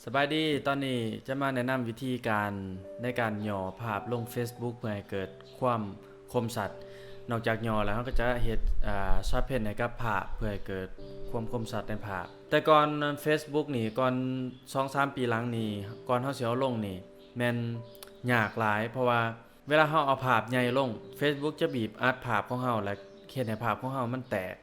ສະບາຍດີ, ຕອນນີ້ຈະມາແນະນຳວິທີການໃນການຫຍໍ້ພາບລົງ Facebook ເພື່ອໃຫ້ເກີດຄວາມຄົມຊັດ. ນອກຈາກຫຍໍ້ແລ້ວ ເຮົາກໍຈະເຮັດ ອາ sharpen ໃຫ້ກັບພາບ ເພື່ອໃຫ້ເກີດຄວາມຄົມຊັດໃນພາບ. ແຕ່ກ່ອນ Facebook ນີ້ ກ່ອນສອງສາມປີຫຼັງນີ້ ກ່ອນເຮົາຊິເອົາລົງນີ້ ແມ່ນຍາກຫຼາຍ, ເພາະວ່າເວລາເຮົາເອົາພາບໃຫຍ່ລົງ Facebook ຈະບີບອັດພາບຂອງເຮົາ ແລະ ເຮັດໃຫ້ພາບຂອງເຮົາມັນແຕກ.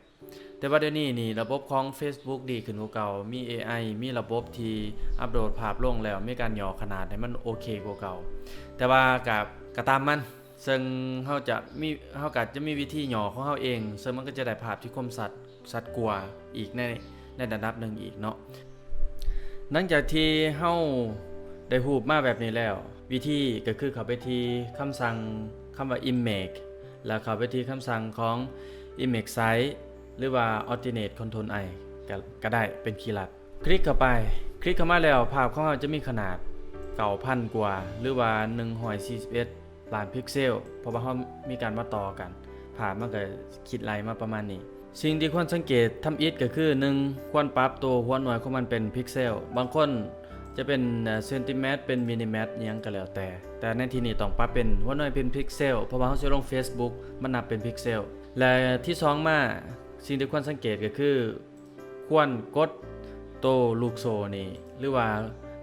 ແຕ່ວ່າດຽວນີ້ນີ້ ລະບົບຂອງ Facebook ດີຂຶ້ນກວ່າເກົ່າ, ມີ ເອໄອ ມີລະບົບທີ່ອັບໂຫຼດພາບລົງແລ້ວ ມີການຫຍໍ້ຂະໜາດໃຫ້ມັນໂອເຄກວ່າເກົ່າ. ແຕ່ວ່າກະ ກະຕາມມັນ, ເຊິ່ງເຮົາຈະມີ ເຮົາກະຈະມີວິທີຫຍໍ້ຂອງເຮົາເອງ, ເຊິ່ງມັນກໍຈະໄດ້ພາບທີ່ຄົມຊັດ ຊັດກວ່າອີກໃນ ໃນລະດັບໜຶ່ງອີກເນາະ. ຫຼັງຈາກທີ່ເຮົາໄດ້ຮູບມາແບບນີ້ແລ້ວ, ວິທີກໍຄືເຂົ້າໄປທີ່ຄຳສັ່ງຄຳວ່າ Image ແລ້ວເຂົ້າໄປທີ່ຄຳສັ່ງຂອງ Image Size ຫຼືວ່າ Alternate Control I ກໍ ກໍໄດ້ເປັນຄີລັດ. ຄລິກເຂົ້າໄປ, ຄລິກເຂົ້າມາແລ້ວ ພາບຂອງເຮົາຈະມີຂະໜາດເກົ້າພັນກວ່າ ຫຼືວ່າໜຶ່ງຮ້ອຍສີ່ສິບເອັດ ລ້ານພິກເຊວ, ເພາະວ່າເຮົາມີການມາຕໍ່ກັນ, ພາບມັນກໍຄິດໄລ່ມາປະມານນີ້. ສິ່ງທີ່ຄວນສັງເກດທຳອິດກໍຄື ໜຶ່ງ ຄວນປັບໂຕຫົວໜ່ວຍຂອງມັນເປັນພິກເຊວ. ບາງຄົນຈະເປັນ ເອີ ເຊັນຕິແມັດ, ເປັນມິນຕິແມັດ ອີ່ຫຍັງກໍແລ້ວແຕ່, ແຕ່ໃນທີ່ນີ້ຕ້ອງປັບເປັນຫົວໜ່ວຍເປັນພິກເຊວ, ເພາະວ່າເຮົາຊິລົງ Facebook ມັນນັບເປັນພິກເຊວ. ແລະ ທີ່ສອງມາ, ສິ່ງທີ່ຄວນສັງເກດກໍຄື ຄວນກົດໂຕລູກໂສ້ນີ້ ຫຼືວ່າ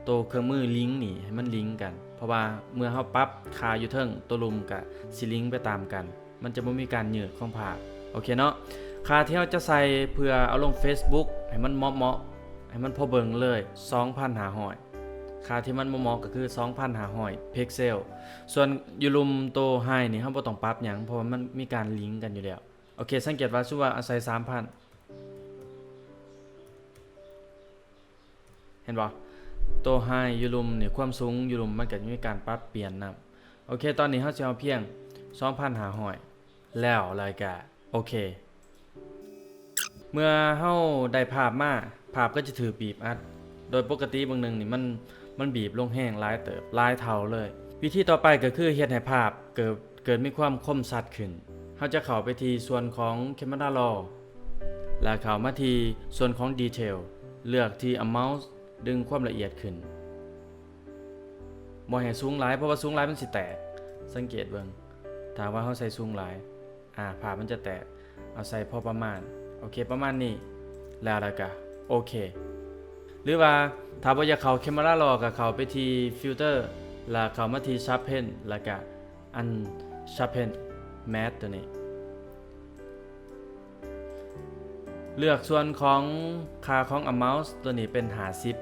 ໂຕເຄື່ອງມືລິງນີ້ ໃຫ້ມັນລິງກັນ, ເພາະວ່າເມື່ອເຮົາປັບຄ່າຢູ່ເທິງ, ໂຕລຸ່ມກະຊິລິງໄປຕາມກັນ, ມັນຈະບໍ່ມີການຍືດຂອງພາບ. ໂອເຄເນາະ, ຄ່າທີ່ເຮົາຈະໃສ່ເພື່ອເອົາລົງ Facebook ໃຫ້ມັນເໝາະໆ, ໃຫ້ມັນພໍເບິ່ງເລີຍ ສອງພັນຫ້າຮ້ອຍ. ຄ່າທີ່ມັນບໍ່ເໝາະກໍຄື ສອງພັນຫ້າຮ້ອຍພິກເຊວ. ສ່ວນຢູ່ລຸ່ມໂຕ High ນີ້ ເຮົາບໍ່ຕ້ອງປັບຫຍັງ, ເພາະວ່າມັນມີການລິງກັນຢູ່ແລ້ວ. ໂອເຄ, ສັງເກດວ່າ ສົມມຸດວ່າເອົາໃສ່ສາມພັນ ເຫັນບໍ່? ໂຕ High ຢູ່ລຸ່ມນີ້, ຄວາມສູງຢູ່ລຸ່ມ ມັນກໍຈະມີການປັບປ່ຽນນຳ. ໂອເຄ, ຕອນນີ້ເຮົາຊິເອົາພຽງ ສອງພັນຫ້າຮ້ອຍ ແລ້ວ ແລ້ວກໍໂອເຄ. ເມື່ອເຮົາໄດ້ພາບມາ, ພາບກໍຈະຖືກບີບອັດ. ໂດຍປົກກະຕິເບິ່ງໜຶ່ງນີ້ ມັນ ມັນບີບລົງແຮງຫຼາຍເຕີບ, ຫຼາຍເທົ່າເລີຍ. ວິທີຕໍ່ໄປກໍຄືເຮັດໃຫ້ພາບເກີດ ເກີດມີຄວາມຄົມຊັດຂຶ້ນ. ເຮົາຈະເຂົ້າໄປທີ່ສ່ວນຂອງ Camera Raw ແລ້ວເຂົ້າມາທີ່ສ່ວນຂອງ Detail, ເລືອກທີ່ Amount ດຶງຄວາມລະອຽດຂຶ້ນ. ບໍ່ໃຫ້ສູງຫຼາຍ, ເພາະວ່າສູງຫຼາຍມັນຊິແຕກ. ສັງເກດເບິ່ງ, ຖ້າວ່າເຮົາໃສ່ສູງຫຼາຍ, ອາ, ພາບມັນຈະແຕກ. ເອົາໃສ່ພໍປະມານ. ໂອເຄ, ປະມານນີ້. ແລ້ວ, ແລ້ວກະໂອເຄ. ຫຼືວ່າຖ້າບໍ່ຢາກເຂົ້າ Camera Raw ກໍເຂົ້າໄປທີ່ Filter ແລ້ວເຂົ້າມາທີ່ Sharpen ແລ້ວກະ Unsharpen Mask ຕົວນີ້. ເລືອກສ່ວນຂອງຄ່າຂອງ Amount ຕົວນີ້ເປັນຫ້າສິບ,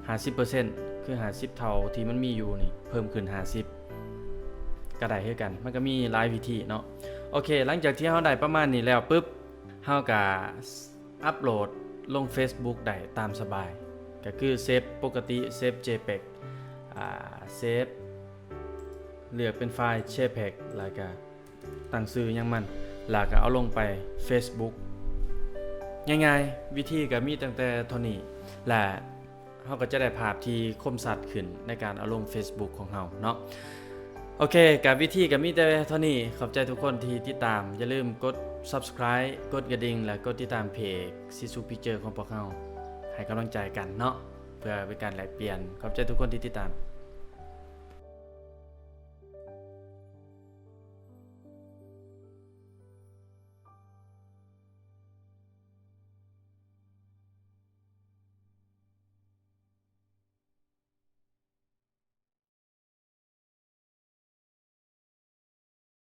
ຫ້າສິບເປີເຊັນ, ຄືຫ້າສິບເທົ່າທີ່ມັນມີຢູ່ນີ້ ເພີ່ມຂຶ້ນຫ້າສິບ ກໍໄດ້ຄືກັນ. ມັນກໍມີຫຼາຍວິທີເນາະ. ໂອເຄ, ຫຼັງຈາກທີ່ເຮົາໄດ້ປະມານນີ້ແລ້ວປຶບ, ເຮົາກໍອັບໂຫຼດລົງ Facebook ໄດ້ຕາມສະບາຍ, ກໍຄືເຊບປົກກະຕິ, ເຊບ JPEG, ອາ, ເຊບ ເລືອກເປັນໄຟລ໌ JPEG ແລ້ວກໍຕັ້ງຊື່ຫຍັງມັນ ແລ້ວກໍເອົາລົງໄປ Facebook. ງ່າຍໆ, ວິທີກໍມີຕັ້ງແຕ່ເທົ່ານີ້ ແລະ ເຮົາກໍຈະໄດ້ພາບທີ່ຄົມຊັດຂຶ້ນໃນການເອົາລົງ Facebook ຂອງເຮົາເນາະ. ໂອເຄ, ກໍວິທີກໍມີແຕ່ເທົ່ານີ້. ຂອບໃຈທຸກຄົນທີ່ຕິດຕາມ. ຢ່າລືມກົດ Subscribe, ກົດກະດິ່ງ ແລະ ກົດຕິດຕາມເພຈ Sisu Picture ຂອງພວກເຮົາ ໃຫ້ກຳລັງໃຈກັນເນາະ. ເພື່ອເປັນການແລກປ່ຽນ. ຂອບໃຈທຸກຄົນທີ່ຕິດຕາມ.